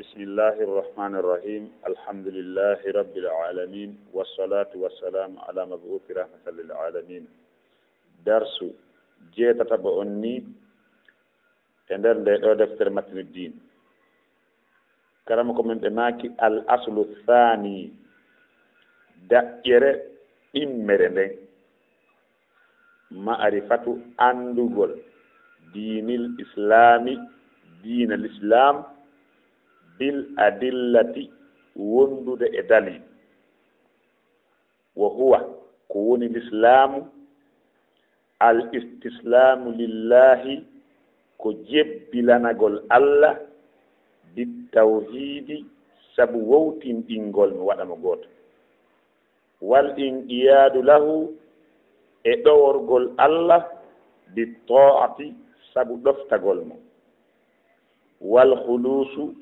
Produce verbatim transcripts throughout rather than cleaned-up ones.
بسم الله الرحمن الرحيم. الحمد لله رب العالمين، والصلاة والسلام على مبعوث رحمة للعالمين. Darsu jeetataɓo on ni e nder nde ɗo deftere Matnu Diin. Karamoko men ɓe maaki al aslu thani, daƴƴere ɗimmere nden. Ma'rifatu, anndugol, diinil islaami, diina l'islam, bil adillati, wondude e dalil. Wa huwa, ko woni l'islaamu, al istislaamu lillahi, ko jebbilanagol Allah, bit tawhiidi, sabu wowtinɗingol mi waɗa mo gooto. Wal inqiyaadu lahu, e ɗoworgol Allah, bi taa'ati, sabu ɗoftagol mo. Wal khuluusu,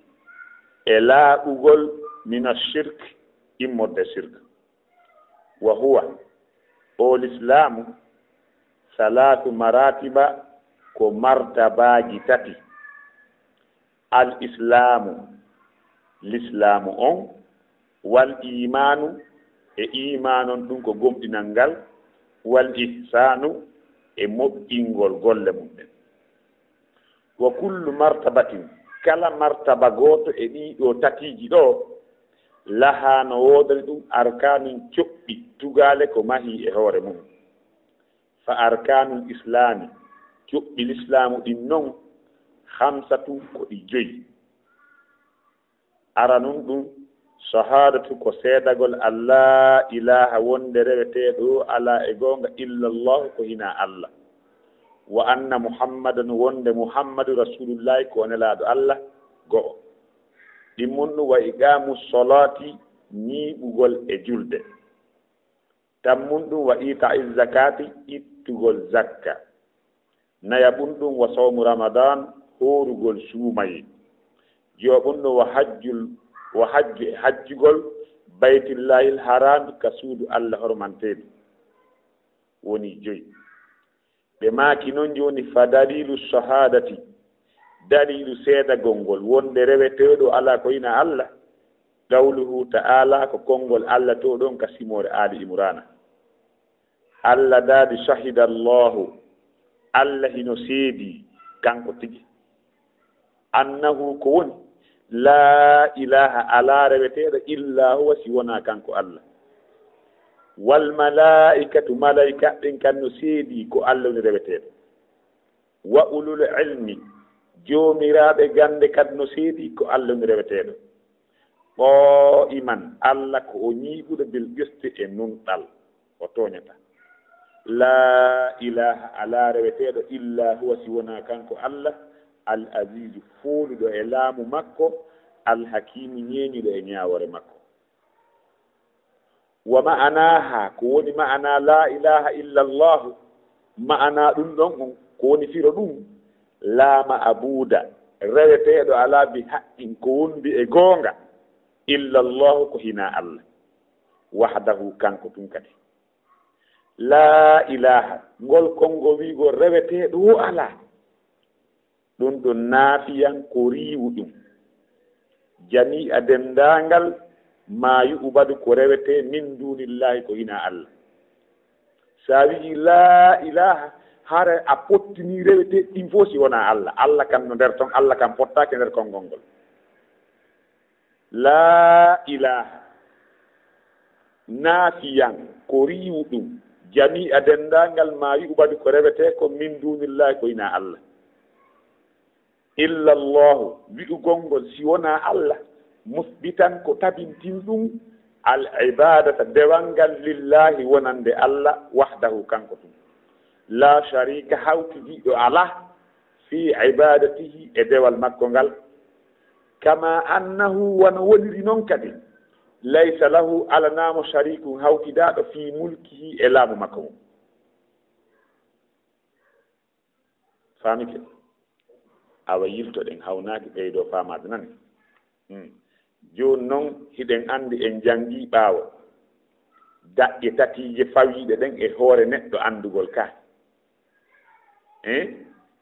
e laaɓugol, mina shirk, immorde shirk. Wa huwa, o lislaamu, salaasu maratiba, ko martabaaji tati. Al islaamu, lislaamu on, wal iimaanu, e iimaan on ɗum ko gomɗinal ngal, wal ihsaanu, e moƴƴingol golle mum ɗen. Wa kullu martabatin, kala martaba gooto e ɗii ɗoo tatiiji ɗoo, lahaa no woodani ɗum arkaanun coɓɓi tugaale ko mahii e hoore mum. Fa arkaanul islaami, coɓɓi lislaamu ɗin non, khamsatun ko ɗi joyi. Aranun ɗum, shahaadatu ko seedagol an laa ilaaha wonde reweteeɗo alaa e goonga illa Allahu ko hinaa Allah. Wa anna Muhammadan wonde Muhammadu rasuulullaahi ko nelaaɗo Allah go'o. Ɗimmun ɗum wa iqaamu solaati ñiiɓugol e julde. Tammun ɗum wa iitaa'i zakaati ittugol zakka. Nayaɓun ɗum wa sawmu Ramadan, hoorugol suumayee. Jowaɓun ɗum wa hajjul, wa hajju e hajjugol Baytillaahil Haraami ka suudu Allah hormanteedu. Woni joyi. Ɓe maaki non jooni fa daliilu shahaadati, daliilu seedagol ngol wonde reweteeɗo alaa ko hinaa Allah. Qawluhu ta'ala ko konngol Allah to ɗon ka simoore Aali Imraana. Allah daadi shahida Allahu, Allah hino seedii kanko tigi. Annahu ko woni, laa ilaaha alaa reweteeɗo illaa huwa si wonaa kanko Allah. Wal malaa'ikatu, malaa'ika ɓen kan no seedii ko Allah woni reweteeɗo. Wa ulul ilmi, joomiraaɓe gannde kadi no seedii ko Allah woni reweteeɗo. Qaa'iman, Allah ko o ñiiɓuɗo bil qisti e nunɗal, o tooñataa. Laa ilaaha alaa reweteeɗo illaa huwa si wonaa kanko Allah, al aziizu fooluɗo e laamu makko, al hakiimu ñeeñuɗo e ñaawoore makko. Wa ma'anaaha, ko woni ma'anaa laa ilaaha illa Allahu, ma'anaa ɗum ɗon on, ko woni firo ɗum, laa ma'abuuda, reweteeɗo alaa bi haqqin ko wondi e goonga, illa Allahu ko hinaa Allah, wahdahu kanko tun kadi. Laa ilaaha, ngol konngo wi'ugol reweteeɗo wo alaa. Ɗum ɗon naafiyan ko riiwu ɗum. Jamii'a denndaangal maa yu'badu ko rewetee min duunillaahi ko hinaa Allah. So a wi'ii laa ilaaha, hara a pottinii rewetee ɗin fof si wonaa Allah. Allah kan no nder ton, Allah kan pottaake nder konngol ngol. Laa ilaaha. Naafiyan ko riiwu ɗum. Jamii'a denndaangal maa yu'badu ko rewetee ko min duunillaahi ko hinaa Allah. Illa Allahu, wi'ugol ngol si wonaa Allah, musbitan ko tabintin ɗum, al ibaadata dewal ngal lillaahi wonande Allah wahdahu kanko tun. Laa shariika hawtidiiɗo alaa fii ibaadatihi e dewal makko ngal. Kama annahu wano woniri non kadi, laysa lahu alanaamo shariikun hawtidaaɗo fii mulkihi e laamu makko ngun. Faamike? Awa yiltoɗen hawnaaki ɓeydoo faamaade nani. Hmm. Jooni non hiɗen anndi en janngii ɓaawo daƴƴe tatiije fawiiɗe ɗen e hoore neɗɗo anndugol ka. Eh?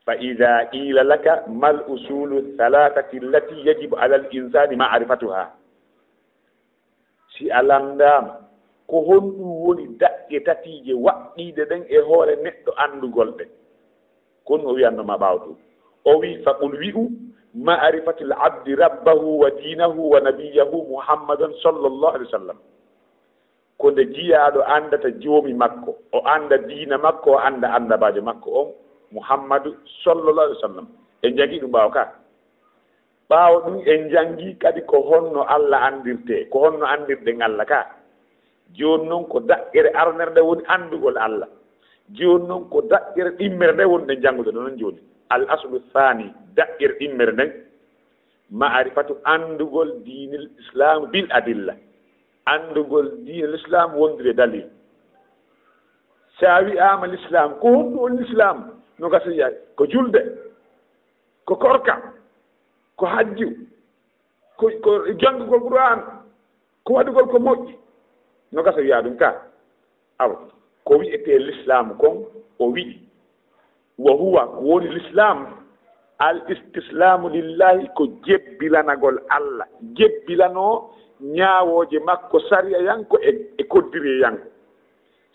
فإذا قيل لك ما الأصول الثلاثة التي يجب على الإنسان معرفتها؟ Si a lanndaama, ko honɗum woni daƴƴe tati je waɗɗiiɗe ɗen e hoore neɗɗo anndugol ɗe? Kon o wi'anno ma ɓaawo ɗum. O wi'i, فقل, wi'u, معرفة العبد ربه ودينه ونبيه محمدا صلى الله عليه وسلم. Ko nde jiyaaɗo anndata joomi makko, o annda diina makko, o annda annabaajo makko on, Muhammadu sallallahu alaihi wasallam. En jaggi ɗum ɓaawo ka. Ɓaawo ɗum en janngi kadi ko honno Allah anndirtee, ko honno anndirɗen Allah ka. Jooni non ko daƴƴere arnere nde woni anndugol Allah. Jooni non ko daƴƴere ɗimmere nde woni ɗen janngude ɗo non jooni. Al aslu thani, daƴƴere ɗimmere nden, ma'rifatu, anndugol diinil Islam bil adilla. Anndugol diinil Islam wondude dalil. Sa wi'aama l'Islam, ko honɗum woni l'Islam? No gasa wi'a, ko julde, ko korka, ko hajju, ko, ko janngugol Qur'an, ko waɗugol ko moƴƴi. No gasa wi'a ɗum ka. Awa, ko wi'etee l'Islam kon, o wi'i, wa huwa, ko woni l'Islam, al istislamu lillahi, ko jebbilanagol Allah, jebbilano ñaawooje makko sariyayanko e, e koddiriyanko.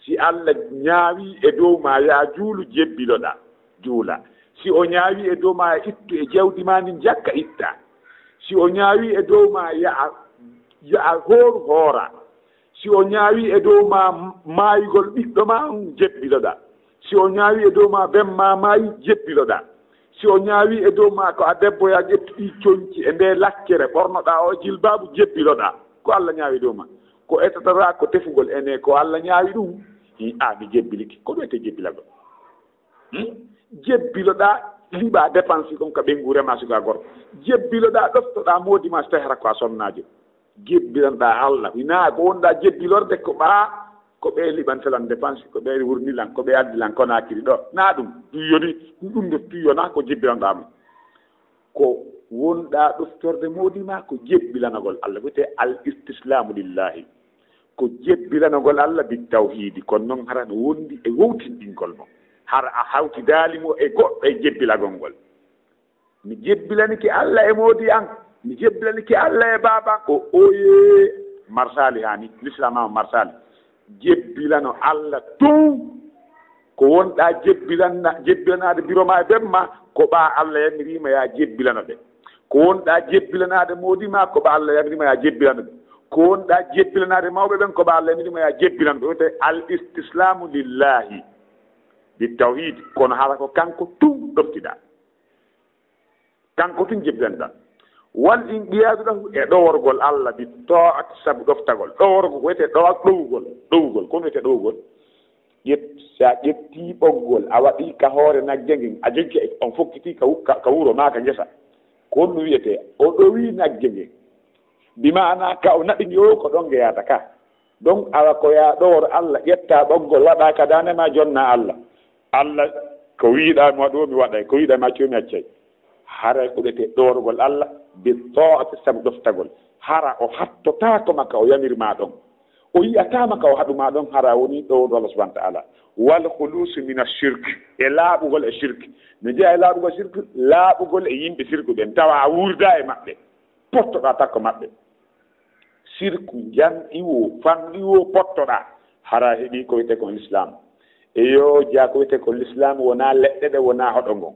Si Allah ñaawi e dow ma, yaa juulu, jebbiloɗaa, juula. Si o ñaawi e dow ma, ittu e jawdi ma ndin jakka, itta. Si o ñaawi e dow ma, yaa, yaa hooru, hoora. Si o ñaawi e dow ma maayugol ɓiɗɗo ma on, jebbiloɗaa. Si o ñaawi e dow ma ben ma maayi, jebbiloɗaa. Si o ñaawi e dow ma ko a debbo, yaa ƴettu ɗii conci e nde lakkere, ɓornoɗaa o jilbaabu, jebbiloɗaa. Ko Allah ñaawi dow ma. Ko etata ko tefugol ene, ko Allah ñaawi ɗum. Hi, a, mi jebbilike. Ko ɗum wiyetee jebbilagol. Hmm? Jebbiloɗaa, liɓaa dépense kon ka ɓeyngu, remaa suka gorko. Jebbiloɗaa, ɗoftoɗaa moodi ma so tawi hara ko a sonnaajo. Jebbilanɗaa Allah. Hinaa ko wonɗaa jebbilorde ko ɓaa, ko ɓe liɓan felan dépense, ko ɓe wurnilan, ko ɓe addilan Konaakiri ɗo. Naa ɗum, tuyoni, ɗum ɗo tuyona ko jebbilanɗaa mo. Ko wonɗaa ɗoftorde moodi ma ko jebbilanagol Allah, wiyetee al istislamu lillahi. Ko jebbilanagol Allah bit tawhidi, kono non hara no wondi e wowtinɗingol mo. Hara a hawtidaali mo e goɗɗo e jebbilagol ngol. Mi jebbilanike Allah e moodi an, mi jebbilanike Allah e baaba an, o oye marsaali hani, l'Islam ama marsaali. Jebbilano Allah tun. Ko wonɗaa jebbilanna-, jebbilanaade biro ma e ben ma, ko ɓaa Allah yamiriima yaa jebbilano ɓe. Ko wonɗaa jebbilanaade moodi ma, ko ɓaa Allah yamiriima yaa jebbilano ɓe. Ko wonɗaa jebbilanaade mawɓe ɓen, ko ɓaa Allah yamiriima yaa jebbilano ɓe. Wiyetee al istislamu lillahi bit tawhid, kono hara ko kanko tun ɗoftiɗaa. Kanko tun jebbilanɗaa. Wal inqiyadu lahu, e ɗoworgol Allah, bi ta'ati, sabu ɗoftagol. Ɗoworgol, ko wiyetee ɗowa-, ɗowugol. Ɗowugol, ko honɗum wiyetee ɗowugol? Ƴet-, si a ƴettii ɓoggol, a waɗii ka hoore nagge ngen, a joggi on fokkitii ka wu-, ka, ka wuro maa ka ngesa. Ko honɗum wiyetee? O ɗowi nagge ngen. Bi maana ka o naɓini o, ko ɗon nge yaata ka. Donc, awa ko yaa ɗowor Allah, ƴettaa ɓoggol, waɗaa ka daande maa, jonnaa Allah. Allah, ko wiiɗaa mi waɗu o, mi waɗay, ko wiiɗaa mi accu o, mi accay. Haray ko wiyetee ɗoworgol Allah, bi ta'ati, sabu ɗoftagol. Hara o hattotaako ma ka o yamir maa ɗon. O yi'ataa ma ka o haɗu maa ɗon, hara woni ɗoworgol Allah subhanahu wa ta'ala. Wal khulusu mina shirk, e laaɓugol e shirk. No jeyaa e laaɓugol shirk, laaɓugol e yimɓe shirku ɓen, tawa a wuurdaa e maɓɓe. Pottoɗaa takko maɓɓe. Sirku, janɗi wo, fanɗi wo, pottoɗaa. Hara heɓii ko wiyetee kon l'islam. E yo jaa ko wiyetee kon l'islam wonaa leɗɗe ɗe, wonaa hoɗo ngon.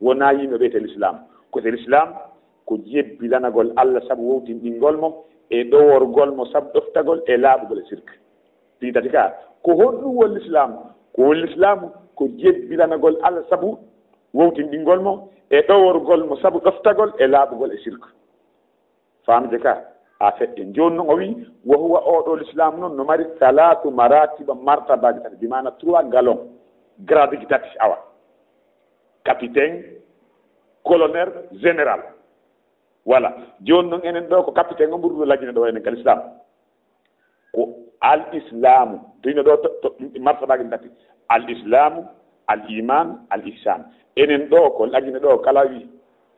Wonaa yimɓe ɓe wiyetee l'islam. Ko wiyetee l'islam, ko jebbilanagol Allah sabu wowtinɗingol mo, e ɗoworgol mo sabu ɗoftagol, e laaɓugol e sirk. Ɗii tati ka, ko honɗum woni l'islam? Ko woni l'islam, ko jebbilanagol Allah sabu wowtinɗingol mo, e ɗoworgol mo sabu ɗoftagol, e laaɓugol e sirk. Faamde ka, a feƴƴe. Jooni non o wi'i, wa huwa, oo ɗoo l'islam non no mari salaatu maratiba, martabaaji tati, bi maana trois galons, gradeji tati awa. Capitaine, colonel, général. Voilà. Jooni non enen ɗoo ko capitaine on ɓurɗo lajjinde ɗoo enen ka l'islam. Ko al islamu. To ino ɗoo to, to, martabaaji tati. Al islamu, al iman, al ihsan. Enen ɗoo ko lajjinde ɗoo kala wi,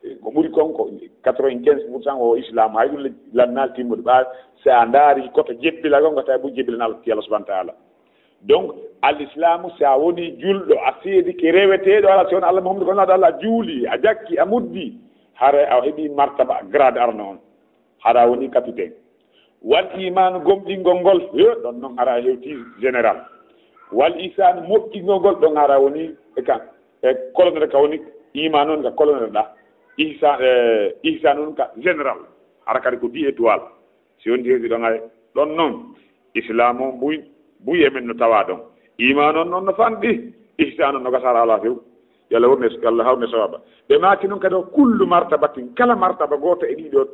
eh, ko ɓuri kon ko quatre-vingt-quinze pour cent o islam. Hay ɗum lannaali timmude. Ɓaa, si a ndaari koto jebbilagol ngo, tawi bu jebbilanaal ti Allah subhanahu wa ta'ala. Donc, al islamu, si a woni julɗo, a seedi ke reweteeɗo alaa si wona Allah, Muhammadu ko naaɗo Allah, a juuli, a jakki, a muddi, hara a heɓi martaba, grade arno on. Hara a woni capitaine. Wal iman, gomɗingol ngol, he, ɗon non hara a hewti général. Wal ihsan, moƴƴingol ngol, ɗon hara a woni e ka, e colonel ka woni, iman on ka colonel ɗa. Ihsan, eh, ihsan on ka général. Hara kadi ko dix étoiles. Si on jeeyi ɗon, ay, ɗon non, Islaam on buy, buy e men no tawa ɗon. Iman on non no fanɗi, ihsan on no gasara alaa few. Yo Allah wurne, yo Allah hawrne sawaba. Ɓe maaki non kadi o kullu martabatin, kala martaba gooto e ɗiɗo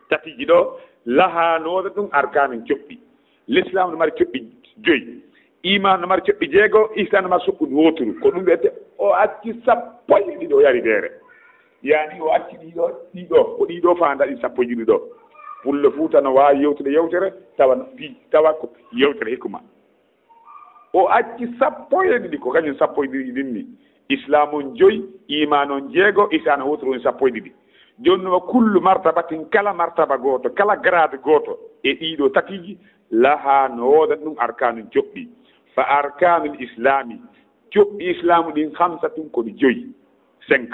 tatiiji ɗo, laha no woda ɗum arkanin coɓɗi. L'islam no mari coɓɗi joyi. Iman no mari coɓɗi jeego, ihsan no mari coɓɗi wooturu. Ko ɗum wiyete o acci sappo e ɗiɗo, o yari deere. Yani o acci ɗiɗo, ɗiɗo, ko ɗiɗo faanda ɗi sappo e ɗiɗi ɗo. Pullo Fuuta no waawi yewtude yewtere, tawa no fi-, tawa ko yewtere hikma. O acci sappo e ɗiɗi, ko kañum sappo e ɗiɗi ɗin ni. Islaam on joyi, iman on jeego, ihsan on wooturu, woni sappo e ɗiɗi. Jooni wa kullu martabatin, kala martaba gooto, kala grade gooto e ɗiɗo tatiiji, laha no woodan ɗum arkaanun coɓɗi. Fa arkaanul islami, coɓɗi islaamu ɗin, khamsatun, ko ɗi joyi, cinq.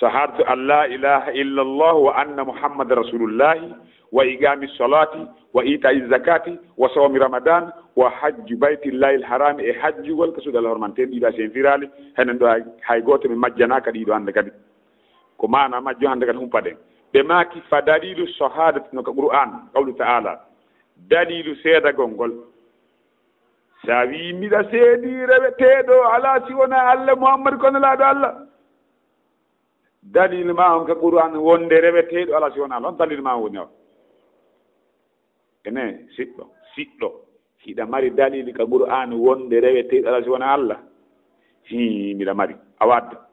Shahadatu an la ilaha illa Allah wa anna Muhammadan Rasulullahi wa iqami salati wa ita'i zakati wa sawmi Ramadan wa hajju baytillahi al-harami, e hajjugol ka suudu Allah hormanten. Ɗiɗo a sen firali, henen ɗo hay, hay gooto mi majjanaaka ɗiɗo hannde kadi. Ko maana majjo hannde kadi humpaɗen. Ɓe maaki fa dalilu shahadati no ka Qur'an, qawlu ta'ala. Dalilu seedagol ngol. Sa wi miɗa seedi reweteeɗo alaa si wona Allah, Muhammad ko nelaaɗo Allah. Dalil ma on ka Qur'an wonde reweteeɗo alaa si wona Allah. On dalil ma woni on. Ene, siɗɗo, siɗɗo. Hiɗa mari dalil ka Qur'an wonde reweteeɗo alaa si wona Allah? Hii, miɗa mari. A wadda.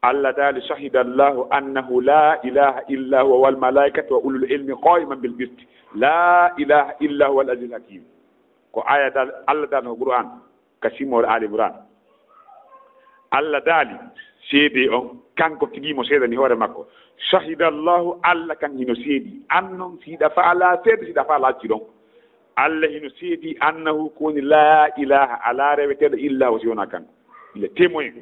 Allah daali, shahida Allahu annahu la ilaha illa huwa wal malaikatu wa ulul ilmi qaiman bil qist. La ilaha illa huwa al aziz hakim. Ko aya dal, Allah daali no Qur'an, ka simoore Ali Imran. Allah daali, seede on, kanko tigi mo seedani hoore makko. Shahida Allahu, Allah kan hino seedi. An non, si hiɗa faala seede, si hiɗa faala acci ɗon. Allah hino seedi, annahu, ko woni la ilaha, alaa reweteeɗo illa huwa si wona kanko. Il est témoin.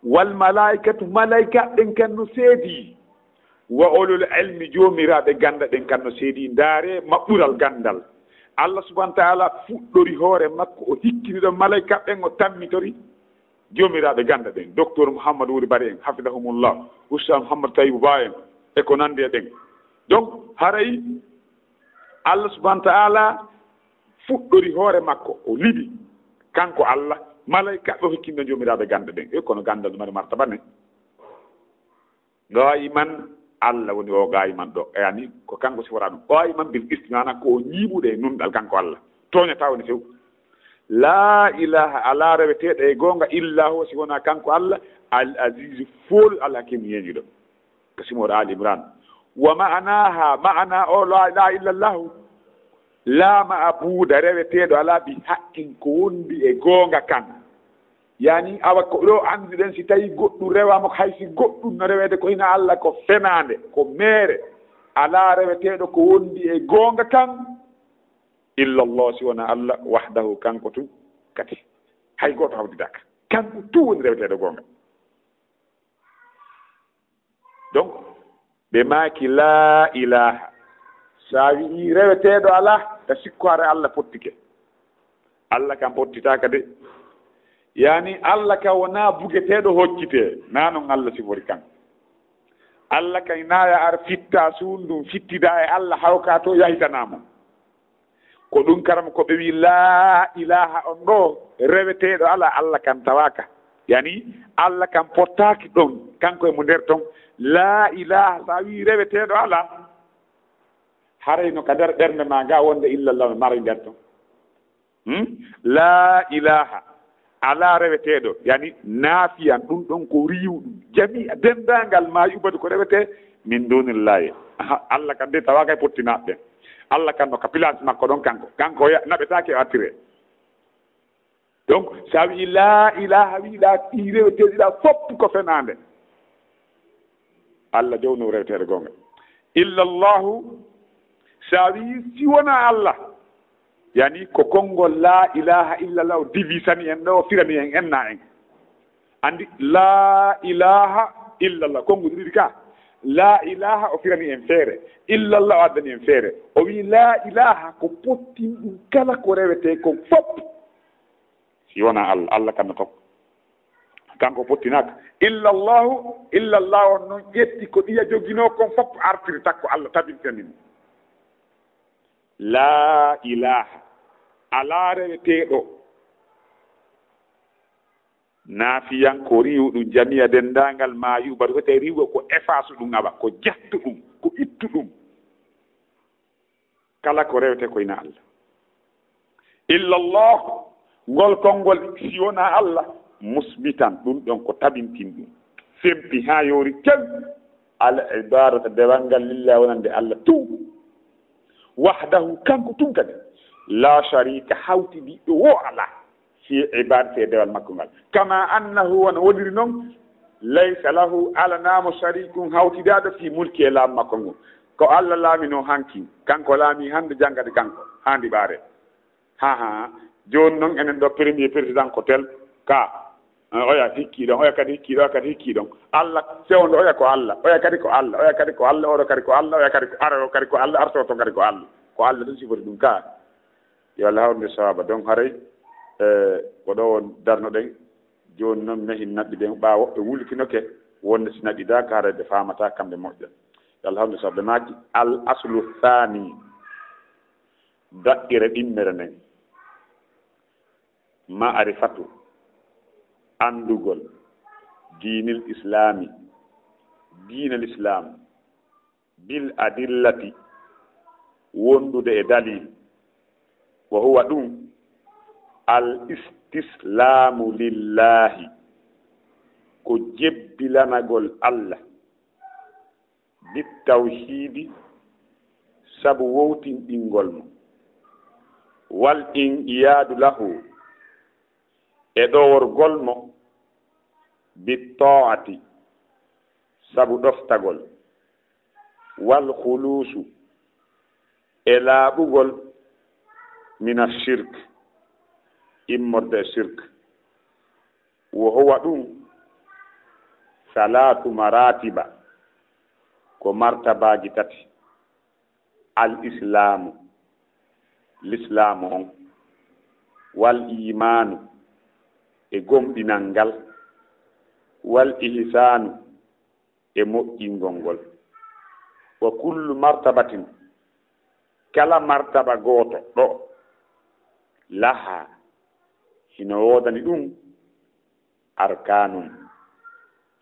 Wal malaikatu, malaika ɓen kan no seedi. Wa ulul ilmi, joomiraaɓe ganda ɓen kan no seedi. Ndaare maɓɓural gandal. Allah subhanahu wa ta'ala fuɗɗori hoore makko, o hikkini ɗon malaika ɓen, o tammitori joomiraaɓe ganda ɓen. Docteur Mouhammad Wuri Bari en, hafidahumullah, Oustaz Mouhammad Tayibu Ba en, e ko nandi e ɓen. Donc, haray Allah subhanahu wa ta'ala fuɗɗori hoore makko, o liɓi kanko Allah, malaika ɓe o hikkini ɗon joomiraaɓe ganda ɓen. E kono gandal no mari martaba ne. Qaiman, Allah woni o qaiman ɗo. Yani, ko kanko sifora ɗum. Qaiman bil qist, maana ko o ñiiɓuɗo e nunɗal kanko Allah. Tooñataa woni few. La ilaha, alaa reweteeɗo e goonga illa huwa si wona kanko Allah, al azizu, foolu, al hakimu, ñeeñuɗo. Ko simoore Ali Imran. Wa ma'anaha, ma'ana o la ilaha illa Allahu. La ma'buda, reweteeɗo alaa bi haqqin ko wondi e goonga kan. Yani, awa ko ɗo annduɗen, si tawi goɗɗum rewaama, ko hay si goɗɗum no reweede, ko hina Allah, ko fenaande, ko meere. Alaa reweteeɗo ko wondi e goonga kan, illa Allah, si wona Allah, wahdahu, kanko tun kadi. Hay gooto hawtidaaka. Kanko tun woni reweteeɗo goonga. Donc, ɓe maaki, la ilaha. Sa wi'i reweteeɗo alaa, ta sikko hara Allah pottike. Allah kan pottitaaka de. Yani, Allah kan wona bugeteeɗo hoccite. Na non Allah sifori kan. Allah kan na ya ar fitta suundum, fittida e Allah, hawka to, yahitana mo. Ko ɗum karam ko ɓe wi la ilaha on ɗo, reweteeɗo alaa, Allah kan tawaaka. Yani, Allah kan pottaaki ɗon, kanko e mo nder ton. La ilaha, sa wi reweteeɗo alaa, haray no ka nder ɓernde ma ga wonde illa Allah no mari nder ton. Hmm? La ilaha, alaa reweteeɗo, yani nafiyan, ɗum ɗon ko riiwɗum. Jami'a, denndaangal ma yubadu ko rewetee, min dunillahi. Aha, Allah kan de tawaaka e pottinaaɓe ɓen. Allah kan no ka place makko ɗon kanko. Kanko ya-, naɓetaake o attire. Donc, sa wi'i la ilaha, wi'ɗa ɗi reweteeɗi ɗa fof ko fenaande. Allah jawno reweteeɗo goonga. Illa Allahu, sa wi'i si wona Allah, Yani ko konngol laa ilaaha illallah o divisani en ɗo, o firani en, enna en. Anndi laa ilaaha illallah, konngol ɗiɗi ka. Laa ilaaha o firani en feere, illallah o addani en feere. O wii laa ilaaha ko pottin ɗum kala ko rewetee kon fop. Si wonaa Allah, Allah kan no tokko. Kanko pottinaaka. Illallahu, illallah on non ƴetti ko ɗiya joginoo kon fop artiri takko Allah tabintani mo. Laa ilaaha. Alaa reweteeɗo. Naafiyanko riiwu ɗum jamiya denndaangal maa yuɓa ɗum wiyetee riiwu ko efaasu ɗum awa, ko jattu ɗum, ko ittu ɗum. Kala ko rewetee ko ina Allah. Illallah, ngol konngol si wonaa Allah, musbitan ɗum ɗon ko tabintin ɗum. Fempi haa yoori cel, al ibarata dewal ngal lillah wonande Allah tun. Wahdahu, kanko tun kadi, laa sharika, hawtidiiɗo wo alaa, fi ibadati e dewal makko ngal. Kama annahu, wano woniri non, laysa lahu, alanaamo sharikun hawtidaaɗo fi mulki e laamu makko ngun. Ko Allah laamino hanki, kanko laami hannde, janngade kanko, haa ndiɓaare. Ha, ha. Jooni non enen ɗo premier président ko tel ka. Eh, oya hikki ɗon, oya kadi hikki ɗon, oya kadi hikki ɗon. Allah fewndo, oya ko Allah, oya kadi ko Allah, oya kadi ko Allah, oɗo kadi ko Allah, oya kadi ko ara, o kadi ko Allah, arto to kadi ko Allah. Ko Allah tun sifori ɗum ka. Yo Allah hawrinde sawaba. Donc haray, eh, ko ɗo won darnoɗen. Jooni non mehin naɓɓiden ɓaawo ɓe wulkinoke wonde si naɓɓidaaka haray ɓe faamata kamɓe moƴƴa. Yo Allah hawrinde sawaba. Ɓe maaki al aslu thani. Daɗɗire ɗimmere nden, ma'rifatu, anndugol, diinil islaami, diina lislaam, bil adillati, wondude e dalil, wa huwa ɗum, al istislaamu lillaahi, ko jebbilanagol Allah, bittawhiidi, sabu wowtinɗingol mo, wal inqiyaadu lahu, e ɗoworgol mo, bittaa'ati, sabu ɗoftagol, wal khuluusu, e laaɓugol, mina shirk, immorde e shirk. Wa huwa ɗum, salaatu maratiba, ko martabaaji tati, al islaamu, lislaamu on, wal iimaanu, e gomɗinal ngal, wal ihsaanu, e moƴƴingol ngol. Wa kullu martabatin, kala martaba gooto ɗo, laha, hino woodani ɗum, arkaanun,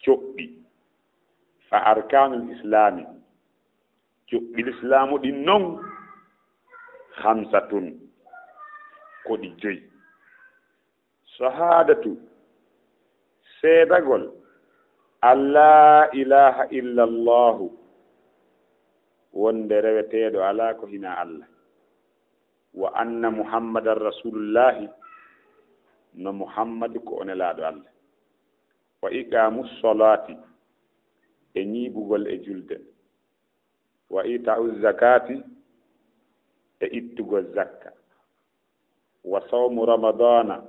coɓɓi, fa arkaanul islaami, coɓɓi lislaamu ɗin non, khamsatun, ko ɗi joyi. Shahaadatu, seedagol, an laa ilaaha illa Allaahu, wonde reweteeɗo alaa ko hinaa Allah, wa anna Muhammadan Rasuulullaahi, no Muhammadu ko o Nelaaɗo Allah, wa iqaamu salaati, e ñiiɓugol e julde, wa itaa'u zakaati, e ittugol zakka, wa sawmu ramadaana,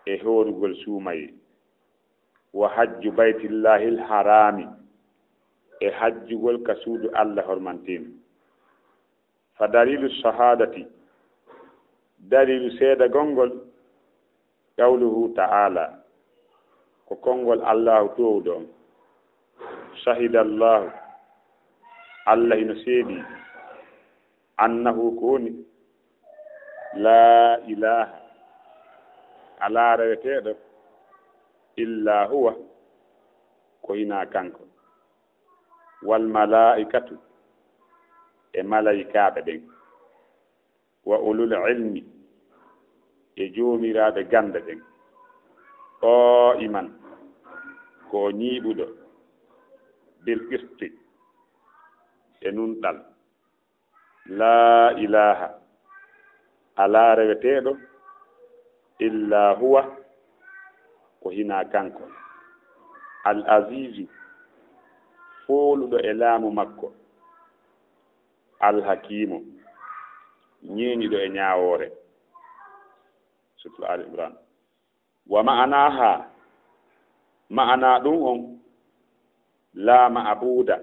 e hoorugol suumayee, wa hajju baytillaahil haraami, e hajjugol ka suudu Allah hormanteedu. Fa daliilu shahaadati, daliilu seedagol ngol, qawluhu ta'aala, ko konngol Allaahu toowuɗo on, shahida Allaahu, Allah hino seedii, annahu ko woni, laa ilaaha, alaa reweteeɗo, illaa huwa, ko hinaa kanko, wal malaa'ikatu, e malaa'ikaaɓe ɓen, wa ulul ilmi, e joomiraaɓe gannde ɓen, qaa'iman, ko o ñiiɓuɗo, bil qisti, e nunɗal. Laa ilaaha, alaa reweteeɗo, illaa huwa, ko hinaa kanko, al aziizu, fooluɗo e laamu makko, al hakiimu, Ñeeñuɗo e ñaawoore. Surtout Ali Imran. Wa ma'anaha, ma'ana ɗum on, la ma'buda,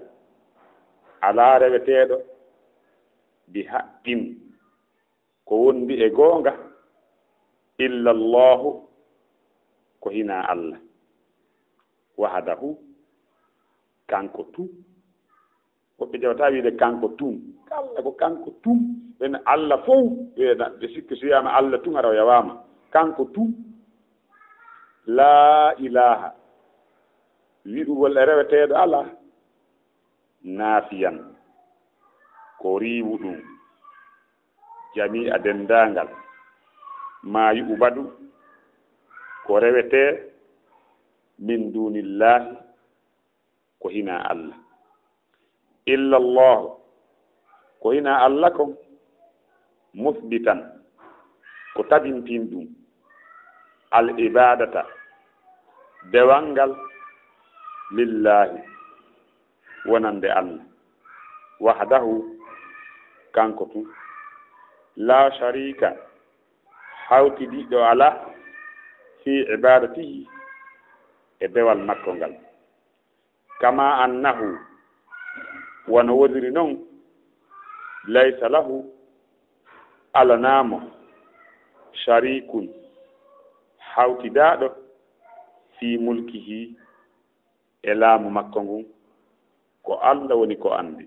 alaa reweteeɗo, bi haqqin, ko wondi e goonga, illa Allahu, ko hinaa Allah, wahdahu, kanko tun. Woɓɓe jawata wiide kanko tun. Kala ko kanko tun. Ɓen Allah fow, ɓe na-, ɓe sikki so wiyaama Allah tun, hara o yawaama. Kanko tun. Laa ilaaha. Wi'ugol e reweteeɗo alaa. Naafiyan. Ko riiwu ɗum. Jami'a denndaangal. Maa yu'badu. Ko rewetee. Min duunillaahi. Ko hinaa Allah. Illa Allah, ko hinaa Allah kon, musbitan, ko tabintin ɗum, al ibadata, dewal ngal, lillahi, wonande Allah, wahdahu, kanko tun, la sharika, hawtidiiɗo alaa, fi ibadatihi, e dewal makko ngal. Kama annahu, wano woniri non, laysa lahu, alanaamo, sharikun, hawtidaaɗo, fi mulkihi, e laamu makko ngun, ko Allah woni ko anndi.